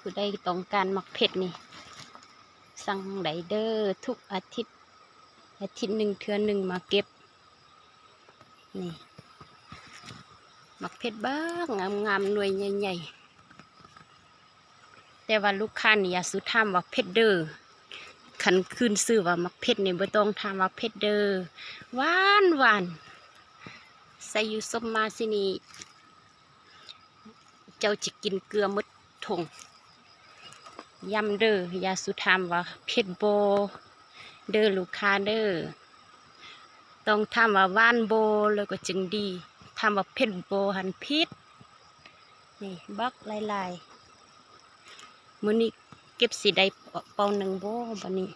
ຜູ້ໃດຕ້ອງການໝາກເຜັດນີ້ ສັ່ງໄດ້ເດີ້ ທຸກອາທິດ ອາທິດໜຶ່ງເທື່ອໜຶ່ງມາເກັບ. ນີ້ ໝາກເຜັດບັກງາມໆ ໜ່ວຍໃຫຍ່ໆ ແຕ່ວ່າລູກຄ້ານີ້ຢ່າສູ່ຖາມວ່າເຜັດເດີ້. ຄັນຂຶ້ນຊື່ວ່າໝາກເຜັດນີ້ ບໍ່ຕ້ອງຖາມວ່າເຜັດເດີ້ ຫວານໆ. ໃສ່ຢູ່ສົມມາຊິນີ້ ເຈົ້າຈະກິນເກືອໝົດຖົງ. ຢ້ຳເດີ້ ຢ່າສູ່ຖາມວ່າເຜັດບໍ່ເດີ້ ລູກຄ້າເດີ້. ຕ້ອງຖາມວ່າຫວານບໍ່ ແລ້ວກໍຈຶ່ງດີ. ຖາມວ່າເຜັດບໍ່ຫັ້ນຜິດ. ນີ້ ບັກຫຼາຍໆ. ມື້ນີ້ເກັບຊິໄດ້ເປົາໜຶ່ງບໍ່ ບັດນີ້?